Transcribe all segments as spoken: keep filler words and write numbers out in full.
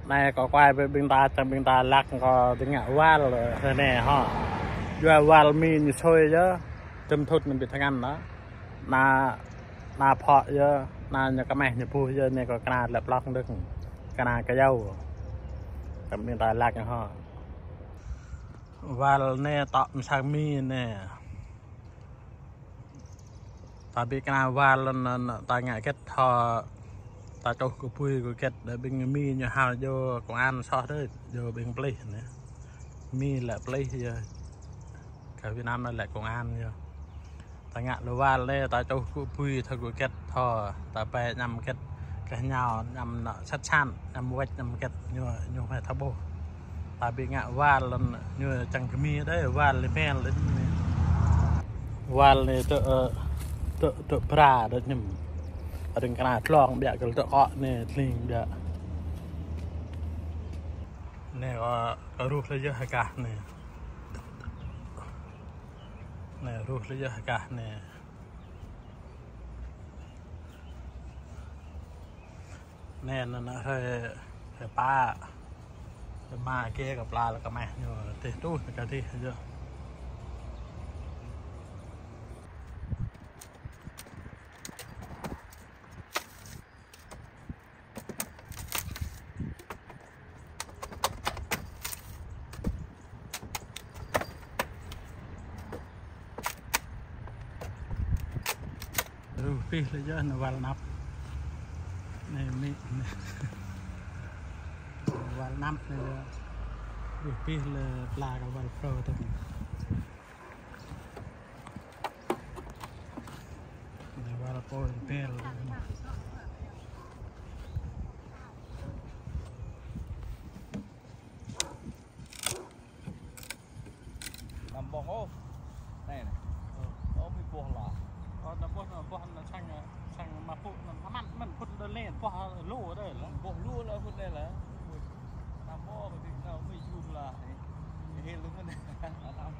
Anai kâo kuai brơi ƀing ta, čang ƀing ta lăk kâo tơngă wal, ơ, anai hŏ. Yua wal Mi ñu sui yơh, tơm thut anŭn ƀu tơngan anŭn. Anai, anai phŏ yơh, anai ñu kơmeh ñu buh yơh, anai kâo kơna lĕ plŏk đơ̆ng. Kơna kơyâo. Čang ƀing ta lăk hŏ. Wal anai tŏ mơsang Mi anai. Ta ƀu kơna wal anŭn, anŭn, ta ngă hơget hŏ, ta čuh kơ apui kơ hơget, đa ƀing Mi ñu hal djơ̆ công an soh đơi, djơ̆ ƀing pơlih anai. Mi lĕ pơlih yơh. Kơ Việt Nam anai lĕ công an yơh. Ta ngă lu wal anai, ta čuh kơ apui thâo kơ hơget hŏ, ta ƀai añăm hơget, kơ ñu añăm anŭn sat san, añăm wĕč, añăm hơget, ñu, ñu hmâo thâo ƀuh. Ta ƀu ngă wal anŭn, ñu čang kơ Mi đơi, wal lĕ mel đơi anai. Wal anai tơ, ơ, tơ, tơ pra đơi ñu. Adơ̆ng kơna tlong biă kơ tơ kŏ anai, tling biă. Anai kâo, kâo ruh lĕ yơh hơgah anai. Anai ruh lĕ yơh hơgah anai. Anai, anai, anai, hrơi, hrơi pă, hrơi mă kơ kơ pla lĕ kơmeh ñu, tih tuh, kơ tih yơh. Ruh pih lĕ yơh anai wal anăp. Anai Mi anai. Wal anăp anai yơh. Ruh pih lĕ pla kơ wal pro tơm. Anai wal pô bel. Anăm ƀơ̆ng ôh. Anai, anai. Ơ, ƀu ƀuh lah. Ơ, anăm ƀuh, anăm ƀuh, anăm sang, sang mă pŭ, anăm amat mơ̆n phŭn đơi anai, ƀuh lu đơi lah. Ƀuh lu lah phŭn đơi lah. Anăm ƀuh, ƀu djơ̆ anăm mĭ jum lah. Hil lu mơ̆n. Anăm.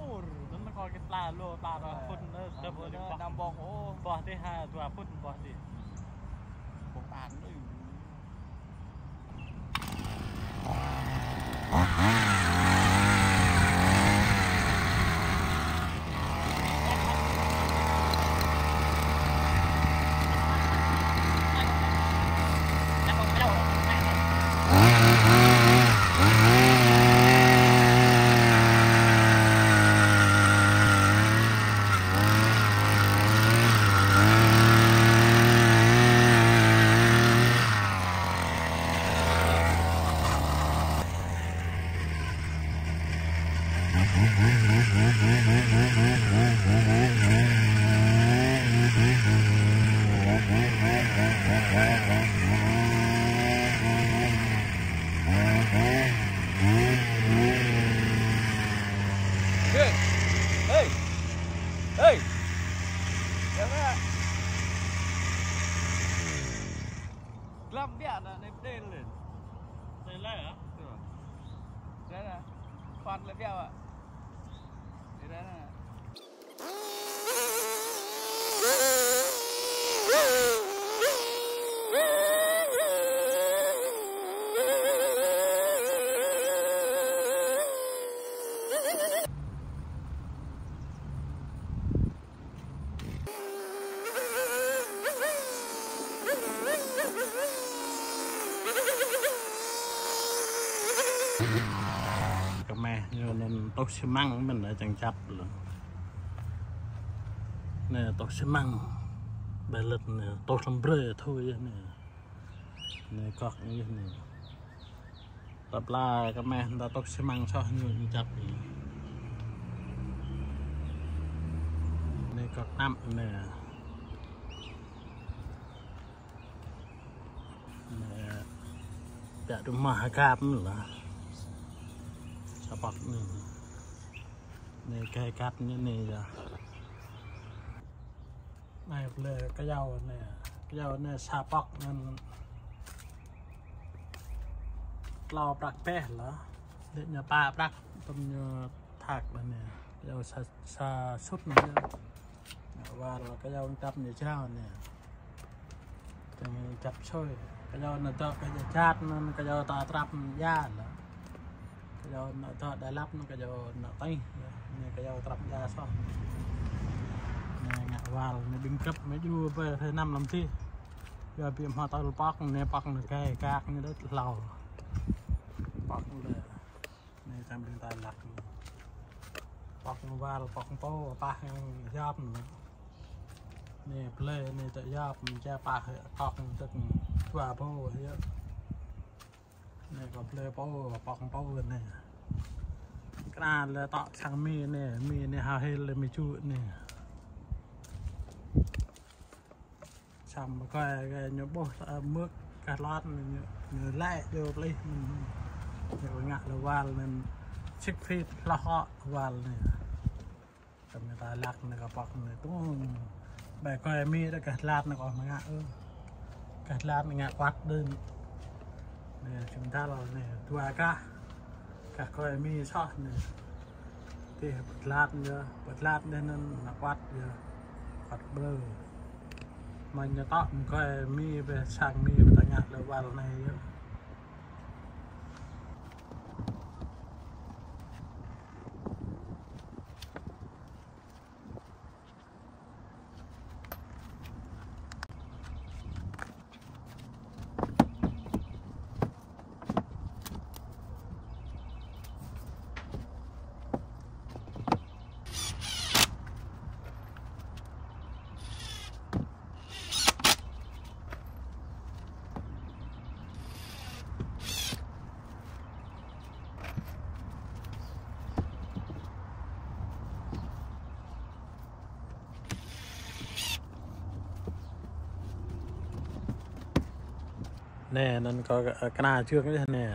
Ur. Anŭn kâo kơ pla lu, pla lu phŭn đơi, anăm ƀuh ôh. Ƀuh dih ha, dua phŭn ƀuh dih. Ƀuh tan đơi. Ê! Ê! Ê! Glăm biă anŭn, anai pơdêl lên. Pơdêl lên hă? Tuh. Anai, anai. Păn lĕ biă, Pak. Anai, anai. Kơmeh ñu anŭn tuh xi măng mơ̆n anai čang čăp lĕ. Anai tuh xi măng. Ƀơi lĕ anai tuh lăm brơi thâo yơh anai. Anai kŏk yơh anai. Ta pla kơmeh ta tuh xi măng soh ñu čăp anai. Anai kŏk anăp anai. Anai, biă tŭ mah hơgăp anŭn lah. Sa pŏk anai. Anai kơ hơgăp anai anai yơh. Anai plơi kơyâo anai. Kơyâo anai sa pŏk anŭn tlâo prăk peh lah. Lĕ ñu pă prăk tơm ñu thak lah anai. Kơyâo sa, sa sut anai. Wal kơyâo čăp ñu jrao anai. Čang čăp sui. Kơ yua anŭn tơ kơ yua čat anŭn kơ yua ta trăp ia lĕ. Kơ yua anŭn tơ Đà Lạt anŭn kơ yua anŭn tih. Anai kơ yua trăp ia soh. Anai ngă wal, anai ƀing găp mơ̆ djru pơ năm lăm tih. Yua ƀing hmâo tơl pŏk, anai pŏk anŭn kơ kăk anŭn đôč hlâo. Pŏk anŭn lĕ. Anai čang ƀing ta lăk. Pŏk wal, pŏk pô, pah yang yap anŭn. Anai plơi, anai tơ yap, čang pah kŏk tơ̆k dua pô yơh. Anai kơ plơi pô, pŏk pô anai. Kơ anai lĕ tŏ čang mi anai, mi anai hơhil lĕ mi ču anai. Samơ̆ kơ, kơ ñu ƀuh, ơ, mơ̆k kơ lŏn ñu, ñu lĕ djru plih. Ñu ngă lĕ wal anŭn six feet hloh wal anai. Kơ mơta lăk anai kơ pŏk anai tung. Ƀai kơ mi đa kơ lăk anai kơ mơngă ư. Kơ lăk anai ngă kuăt đưm. Anai, čim dal anai, dua kah. Kah kơ mi soh anai. Tih pơtlat yơh, pơtlat dih anŭn nă kuăt yơh, kuăt ƀlŏr. Mơ̆ng ñu tŏ mơ̆ng kơi mi ƀơi sang mi ƀơi ta ngă lĕ wal anai yơh. Anai, anŭn kơ, ơ, kơna čư̆ng yơh anai.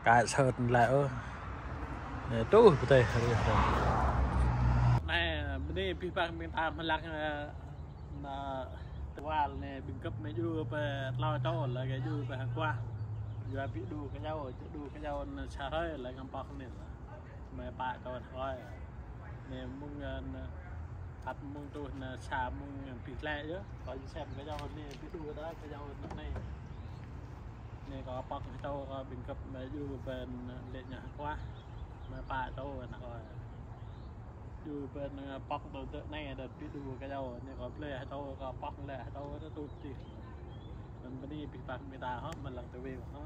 Kơ sơt lĕ ơ. Anai, tuh, pơtĕh, rih, rih. Anai, bơni pih păng ƀing ta mơlăng, ơ, anai, tơ wal anai, ƀing găp mơ̆ djru pơ tlâo čô, lĕ kơ djru pơ hơkuah. Yua ƀu djru kơ yua, djru kơ yua anŭn sa hrơi, lĕ ngă pŏk anai. Mơ̆ pă čô anŭn hrơi. Anai mơ̆ng, ơ, anai, ăt mơ̆ng tuh anai sa mơ̆ng pih lĕ yơh. Kơ ñu sem kơ yua anai ƀu djru đa kơ yua anŭn anai. Anai kơ pŏk hơčâo kơ ƀing găp mơ̆ djru pơ lĕ ñu hơkuah. Mơ̆ pă čô anŭn hrơi. Djru pơ anai pŏk tơ tơ anai đa ƀu djru kơ yua. Anai kơ plơi hơčâo kơ pŏk lĕ hơčâo tơ tuh tih. Anŭn bơni pih păng ƀing ta hŏ, mơlăng tơ wê hŏ.